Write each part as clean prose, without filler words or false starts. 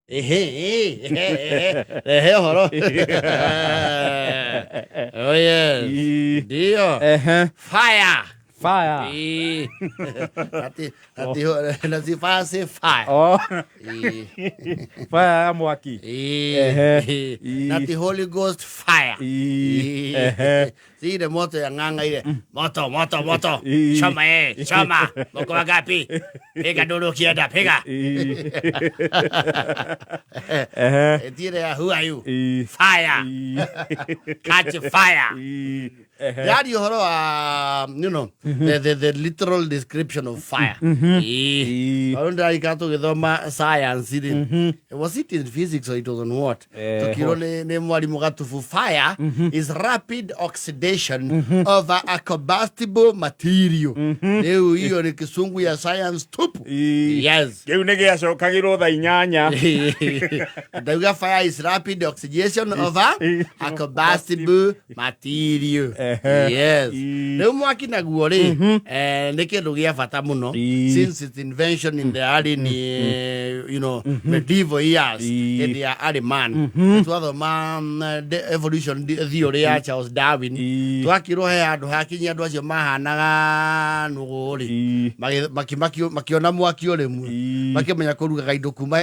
Ehe, ehe, ehe, rehe ũhoro. Oh yes. Ndio. Fire. Fire. Ii. Ati ati na si fire si fire. Oh, Ii. fire ya mwaki. Ii. Ehe. Ii. Na ti Holy Ghost fire. Ii. Ii. Ehe. Si ile moto ya ng'ang'a ile. Moto, moto, moto. Ii. Choma eh, choma. Mko wangapi? Piga nduru ukienda, piga. Ii. Ehe. Eti ile ya who are you? Ii. Fire. Ii. Catch fire. Ii. Ehe. Yaani ũhoro wa the literal description of fire. Ĩĩ. Ii. Tondũ ndĩrarikana tũgĩthoma science rĩ, was it in physics or it was on what? Eh, Tũkĩrwo nĩ mwarimũ Gatubu, fire is rapid oxidation of a combustible material. Rĩu hiyo nĩ kĩcungu ya science tupu. Ii. Yes. Kĩu nĩ gĩacokagĩrwo thaa 8. Ndauga fire is rapid oxidation of a combustible material. Ehe. Yes. Ii. Rĩu mwaki naguo rĩ, nĩ kĩndũ gĩa bata mũno Ii. since its invention in the early medieval years, Ii. hĩndĩ ya early man. Twathoma the evolution theory ya Charles Darwin, Ii. twakĩrwo he handũ hakinyia andũ acio mahanaga nũgũ rĩ, Ii. makĩona mwaki ũrĩ muo, Ii. makĩmenya kũrugaga indo kuma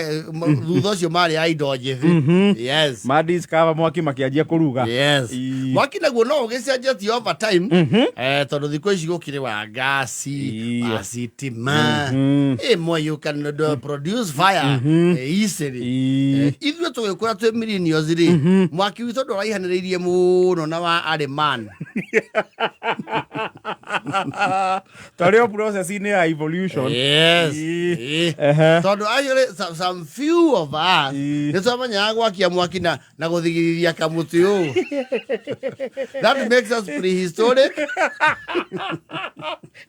thutha ũcio marĩ a indo njĩthĩ. Yes. Madiscover mwaki makĩanjia kũruga. Yes. Ii. Mwaki naguo no ũgĩcenjetie over time, tondũ thikũ ici gũkĩrĩ wa ngasi, wa sitima. Ĩmwe you can produce fire easily. Ii. Ithuĩ tũgĩkũra twĩ millennials rĩ, mwaki witũ ndũraihanĩrĩirie mũno na wa arĩ man. Twarĩ o process-inĩ ya evolution. Yes. Ii. Ii. Ehe. Tondũ actually some few of us Ii. nĩ twamenyaga gwakia mwaki na gũthigithia kamũtĩ ũũ. That makes us prehistoric.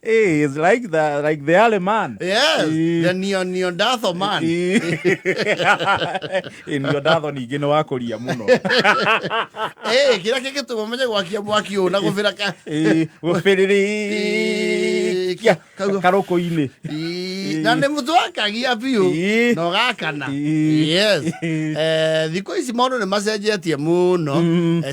Hey, it's like the early man. Yes. Ii. The Neanderthal man. Ii. Ĩ, Neanderthal ningĩ nĩ wakũria mũno. Kĩrĩa kĩngĩtũma ũmenye gwakia mwaki ũũ na gũbĩra ka Ii, gũbĩrĩrĩkia karũkũ-inĩ. Ii, na nĩ mũtũ wakagia biũ Ii. na ũgakana. Ii. Yes. Ii. Thikũ ici maũndũ nĩ macenjetie mũno.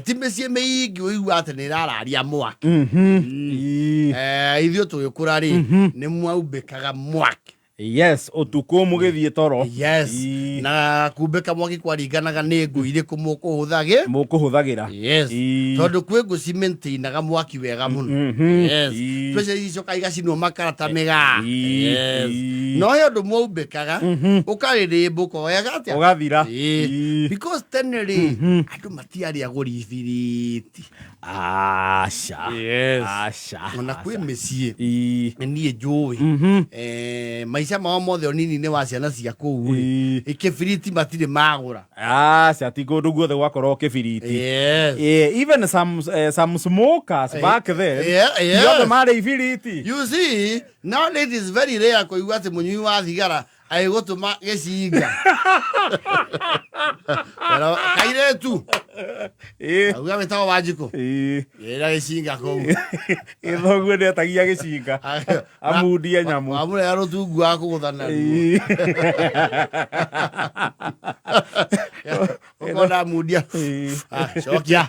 Ti mĩciĩ mĩingĩ ũigua atĩ nĩ ĩrararia mwaki. Ii. Ithuĩ tũgĩkũra rĩ, nĩ mwaumbĩkaga mwaki. Yes, ũtukũ mũgĩthiĩ toro. Yes. Ii. Na kumbĩka mwaki kwaringanaga nĩ ngũ irĩkũ mũkũhũthagĩ. Mũkũhũthagĩra. Yes. Ii. Tondũ kwĩ ngũ cimaintainaga mwaki wega mũno. Yes. Especially icoka igacinwo makara ta mĩgaa. Ii. Yes. Ii. No he ũndũ mwaumbĩkaga ũkarĩrĩmbũka wega atĩa. Ũgathira. Ii. Ii. Because tene rĩ, andũ matiarĩ agũri ibiriti. Aca. Yes. Aca. Ona kwĩ mĩciĩ Ii. niĩ njũĩ, maica mao mothe ũnini-inĩ wa ciana cia kũu rĩ, Ii. kĩbiriti matirĩ magũra. Aca, ti kũndũ guothe gwakorwo kĩbiriti. Yes. Even some smokers back then, ti othe marĩ ibiriti. You see, nowadays it is very rare kũigua atĩ mũnyui wa thigara agĩgũtũma gĩcinga. Pero kairetu Ii. auga wĩtagwo Wanjikũ, Ii. ĩra gĩcinga kũu. Ĩ, thoguo nĩetagia gĩcinga amundie nyamũ. Wamũrehera rũtungu wa kũgũtha naruo. Ii. Ũkona mundia. Ii. Ah, cokia.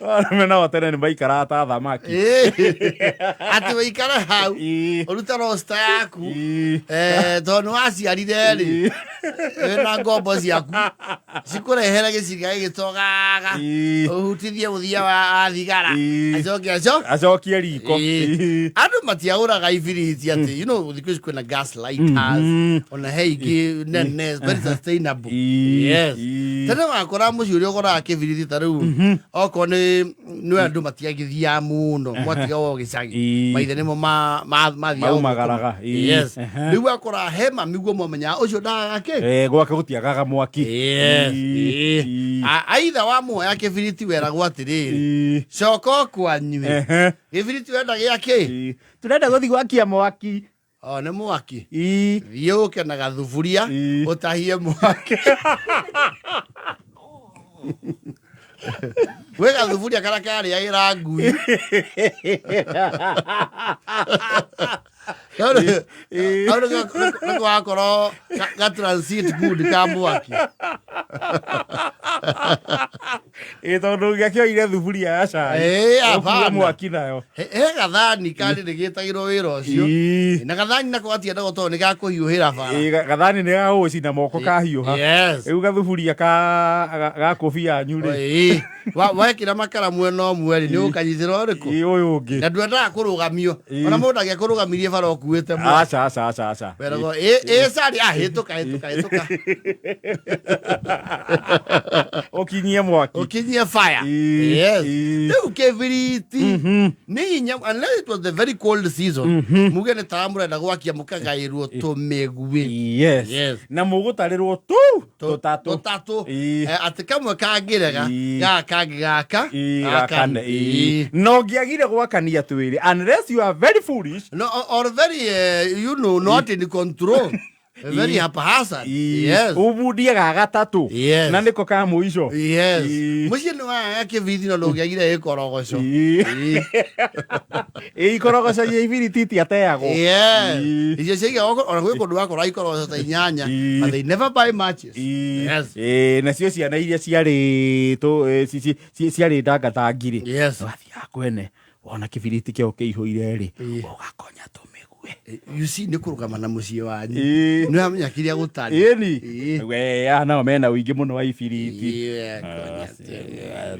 Arũme nao tene nĩ maikaraga ta thamaki. Ĩ, atĩ wĩikare hau Ii. ũrute rosta yaku. Ii. Tondũ nĩ waciarire rĩ, wĩna ngombo ciaku cikũrehere gĩcinga gĩgĩtogaga, Ii. ũhutithie mũthia wa thigara, Ii. acoke aco Acokie riko. Ii. Ii. Andũ matiagũraga ibiriti atĩ thikũ ici kwĩna gas lighters, ona he ingĩ nene very sustainable. Ii. Yes. Ii. Tene wakora mũciĩ ũrĩa ũgoraga kĩbiriti ta rĩu okorwo nĩ andũ matiagĩthiaga mũno mwatigagwo gĩcagi, Ii. maithe nĩmo mathiaga Maumagaraga. gũkoma. Ii. Yes. Ehe. Rĩu wakora he mami guo mwamenyaga ũcio ndagaga kĩ. Gwake gũtiagaga mwaki. Yes. Ii. Ii. Ii. Aitha wamuoya kĩbiriti weragwo atĩrĩrĩ, Ii. coka kwanyue. Ehe. Gĩbiriti wenda gĩa kĩ? Ii. Tũrenda gũthiĩ gwakia mwaki. O nĩ mwaki. Ii. Thiĩ ũke na gathuburia Ii. ũtahie mwaki gwĩ gathuburia karĩa karĩagĩra ngui. Hau nĩko wakorwo ga transit good ka mwaki. Ĩ tondũ gĩakĩoire thuburia ya cai. Ĩ, Ũkue hapana. mwaki nayo. He gathani karĩ nĩgĩtagĩrwo wĩra ũcio. Ĩ. Na gathani nako gatiendagwo tondũ nĩ gakũhiũhĩra bara. Ĩ, gathani nĩ gagũgũcina moko kahiũha. Yes. Rĩu gathuburia ka kobi yanyu rĩ. Ĩ. Wekĩra makara mwena ũmwe rĩ, nĩ ũkanyitĩra ũrĩkũ? Ĩ, ũyũ ũngĩ. Na ndwendaga kũrũgamio. Ĩ. Ona mũndũ angĩakũrũgamirie bara ũkuĩte mwaki. Aca, aca, aca, aca. Weragwo, ĩ ĩ cari, ah, hĩtũka, hĩtũka, hĩtũka. Ũkinyie mwaki. Ũkinyie fire. Ĩ, Yes. ĩ. Rĩu kĩbiriti nĩ hinya, unless it was the very cold season, muge nĩ tawa mũrenda gwakia mũkagaĩrwo tũmĩguĩ. Yes. Yes. Na mũgũtarĩrwo tu tũtatũ. Tũtatũ. Ĩ. Atĩ kamwe kangĩrega, Ĩ. gaka kangĩ gaka, Ĩ, gaka. gakane. Ĩ. Ĩ. Na ũngĩagire gwakania twĩrĩ unless you are very foolish. No, or very, not in control. Very haphazard. Ĩ. Yes. Ũbundie ga gatatũ. Yes. Na nĩko ka mũico. Yes. Ĩ. Mũciĩ nĩ waga kĩbiriti no ndũngĩagire gĩkorogoco. Ĩ. Ĩ. Ĩ, ikorogoco iria ibiriti itiateagwo. Yes. Ĩ. Icio ciaigagwo ona gwĩ kũndũ wakora ikorogoco ta inyanya, Ĩ. but they never buy matches. Ĩ. Yes. Ĩ, nacio ciana iria ciarĩ ciarĩ ndangatangirĩ. Yes. Wathiaga kwene wona kĩbiriti kĩao kĩihũire rĩ, Ĩ. ũgakonya tũmĩgue. You see, nĩ kũrũgama na mũciĩ wanyu. Ĩ. Nĩ wamenya kĩrĩa gũtariĩ. Ĩni. Ĩ. We, aya nao mena ũingĩ mũno wa ibiriti. Ĩ, konya tũmĩguĩ.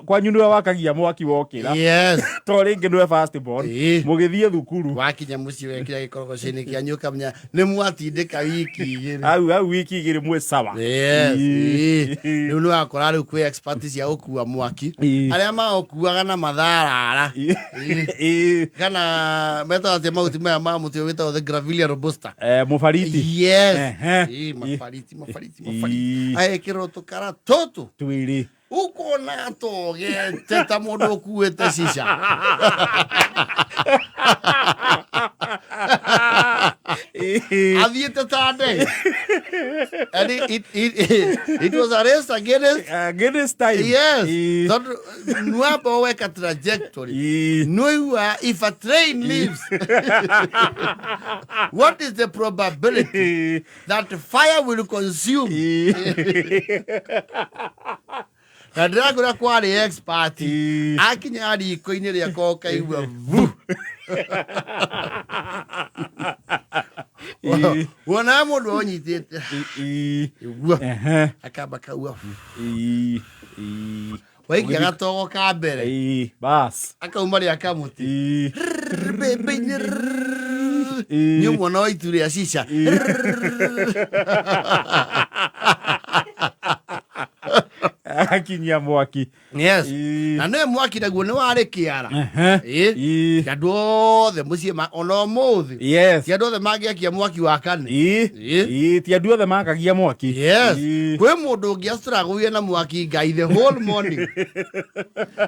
Kwanyu nĩwe wakagia mwaki wokĩra. Yes. To rĩngĩ nĩwe first born. Ĩ. Mũgĩthiĩ thukuru. Wakinya mũciĩ wekĩra gĩkorogoco-inĩ kĩanyu ũkamenya nĩ mwatindĩka wiki igĩrĩ. Hau wiki igĩrĩ mwĩ sawa. Yes. Ĩ. Ĩ. Rĩu nĩ wakora rĩu kwĩ expert cia gũkua mwaki. Ĩ. Arĩa maũkuaga na matharara. Ĩ. Ĩ. Kana metaga atĩa mahuti maya ma mũtĩ ũyũ wĩtagwo the Grevillea robusta. Mũbariti. Yes. Ehe. Ĩ, mabariti, mabariti, Ĩ. mabariti. Agekĩrwo tũkara tũtũ. Twĩrĩ. Ũkona togete ta mũndũ ũkuĩte cica. Ĩ. Athiĩte ta ndege. And it was a race against Against time. Yes. Ĩ. Tondũ nwamba weka trajectory. Ĩ. Nĩwaigua if a train leaves, what is the probability Ĩ. that fire will consume? Ĩ. Na ndĩrakwĩra kwarĩ expert. Ĩ. Akinya riko-inĩ rĩakwa ũkaigua vu. Ĩ. Wonaga mũndũ ũnyitĩte. Ĩ. Igua. Ehe. Akamba kaua. Ĩ. Ĩ. Waikia gatogo ka mbere. Ĩ. Bas. Akauma rĩa kamũtĩ. Ĩ. Mbembe-inĩ. Ĩ. Nĩ ũmwana wa itu rĩa cica. Akinyia mwaki. Yes. Ĩ. Na nĩwe mwaki naguo nĩ warĩ kĩara. Ehe. Ĩ. Ĩ. Ti andũ othe mũciĩ ona ũmũthĩ. Yes. Ti andũ othe mangĩakia mwaki wa kane. Ĩ. Ĩ. Ĩ, ti andũ othe makagia mwaki. Yes. Ĩ. Kwĩ mũndũ ũngĩ astragũire na mwaki Ngai the whole morning.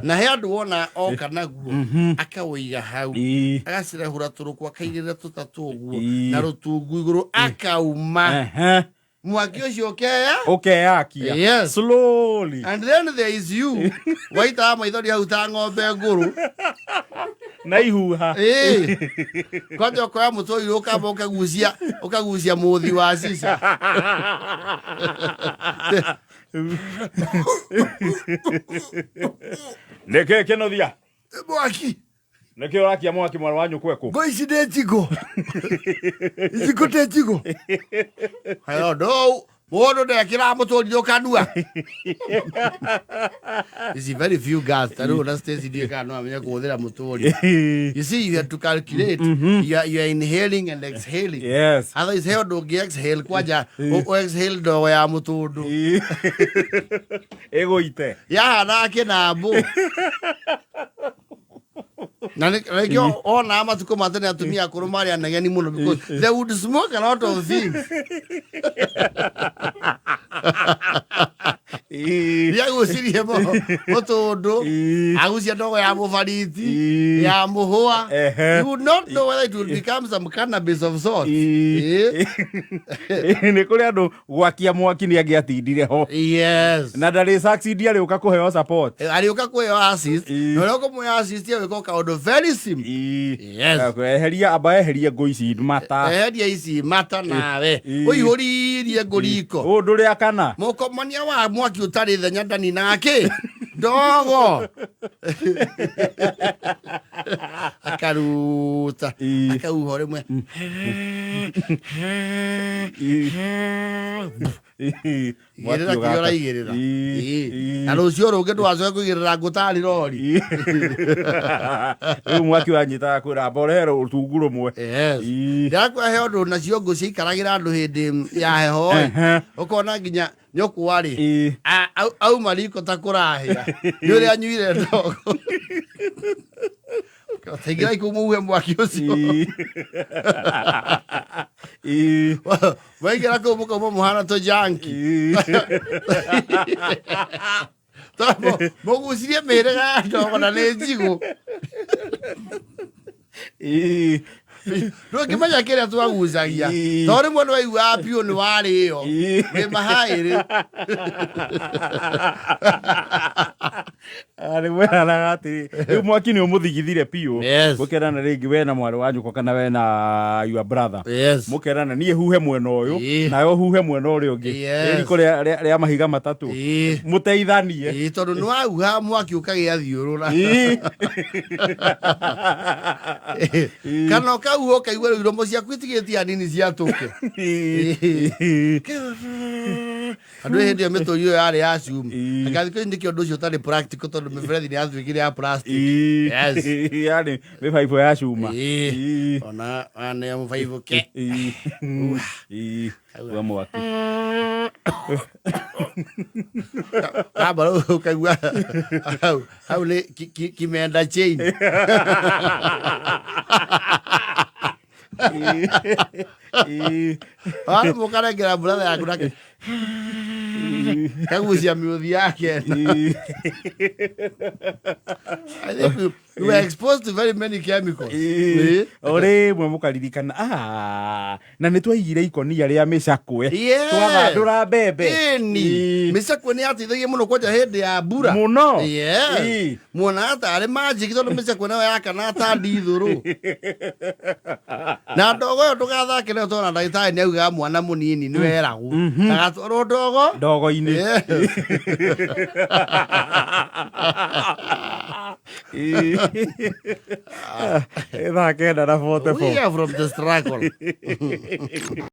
Na he andũ wona oka naguo akawĩiga hau. Ĩ. Agacirehũra tũrũkũ akaigĩrĩra tũtatũ ũguo Ĩ. na rũtungu igũrũ akauma. Ehe. Mwaki ũcio ũkeya. Ũkeyakia. Yes. Slowly. And then there is you. Waitaga maithori hau ta ng'ombe ngũrũ. Na ihuha. Ĩ. Kwanja ũkoya mũtũrirũ ũkamba ũkagucia ũkagucia mũthi wa cica. Nĩkĩ kĩnothia? Mwaki. Nĩkĩ ũrakia mwaki mwana wa nyũkwa ekũ? Ngo ici nĩ njigũ. Njigũ nĩ njigũ. Hello, no. Mũndũ ndekĩraga mũtũrirũ kanua. Ici very few girls. Ta rĩu ona Stacy ndiũĩ kana no amenye kũhũthĩra mũtũrirũ. You see, you have to calculate. You are inhaling and exhaling. Yes. Otherwise, he ũndũ ũngĩ exhale kwanja exhale ndogo ya mũtũndũ. Ĩ. Ĩgũite. Yahanaga kĩnambũ. Na nĩkĩo onaga matukũ ma tene atumia akũrũ marĩ anegeni mũno because they would smoke a lot of things. Nĩagucirie mũtũndũ, agucia ndogo ya mũbariti, ya mũhũa. You would not know whether it will become some cannabis of sorts. Nĩ kũrĩ andũ gwakia mwaki nĩ angĩatindire ho. Na ndarĩ succeed, arĩũka kũheo support. Arĩũka kũheo assist. Na ũrĩa ũkũmũhe assist egwĩka o kaũndũ very simple. Eheria, amba eherie ngũ ici mata. Eheria ici mata nawe ũihũririe ngũ riko. Ũũ ndũrĩ akana. Mũkomania wa mwaki ũtarĩ thenya ndaninaga kĩ ndogo, akaruta, akauha rĩmwe. Igĩrĩra kĩrĩa ũraigĩrĩra. Na rũciũ rũngĩ ndũgacoke kũigĩrĩra ngũ tarĩ rori. Rĩu mwaki wanyitaga kwĩra amba ũrehe rũtungu rũmwe. Ndĩrakwĩra he ũndũ nacio ngũ ciaikaragĩra andũ hĩndĩ ya heho ĩ. Ũkona nginya nyũkwa rĩ, auma riko ta kũrahĩa nĩ ũrĩa anyuire ndogo. Taingĩrai kũu mũhuhe mwaki ũcio. Waingĩra kũu mũkauma mũhana tũjanki. Tondũ mũgucirie mĩhĩrĩga ya ndogo na nĩ njigũ. Ndũngĩmenya kĩrĩa twagucagia, tondũ rĩmwe nĩ waiguaga biũ nĩ warĩo wĩ mahaĩrĩ. Nĩ mwehanaga atĩrĩ, rĩu mwaki nĩ ũmũthigithire biũ. Mũkerana rĩngĩ we na mwarĩ wa nyũkwa kana we na your brother, mũkerana niĩ huhe mwena ũyũ, nawe ũhuhe mwena ũrĩa ũngĩ. Riko rĩa mahiga matatũ, mũteithanie. Tondũ nĩ wauha mwaki ũkagĩa thiũrũra, kana ũkauha ũkaigua rĩu iromo ciaku itigĩtie hanini ciatũke. Andũ hĩndĩ ĩyo mĩtũri ĩyo yarĩ ya cuma. Anga thikũ ici nĩkĩo ũndũ ũcio ũtarĩ practical, tondũ mĩberethi nĩ yatuĩkire ya plastic. Yarĩ mĩbaibũ ya cuma. Ona nĩ mũbaibũ ke. Wa mwaki. Kamba rĩu ũkaigua hau hau nĩ kimenda chain. Mũkarengera brother yaku nake kagucia mĩũthi yake. I think we were exposed to very many chemicals. O rĩmwe mũkaririkana, "Ah, na nĩ twaigire ikonia rĩa mĩcakwe, twathandũra mbembe." Ĩni. Mĩcakwe nĩ yateithagia mũno kwanja hĩndĩ ya mbura. Mũno. Muonaga tarĩ magic, tondũ mĩcakwe nayo yakana ta ndithũrũ. Na ndogo ĩyo ndũgathake nayo, tondũ na ndagĩtarĩ nĩ augaga mwana mũnini nĩ weragwo agatwarwo ndogo ndogo-inĩ. Thaa 9 na 44. We are from the struggle.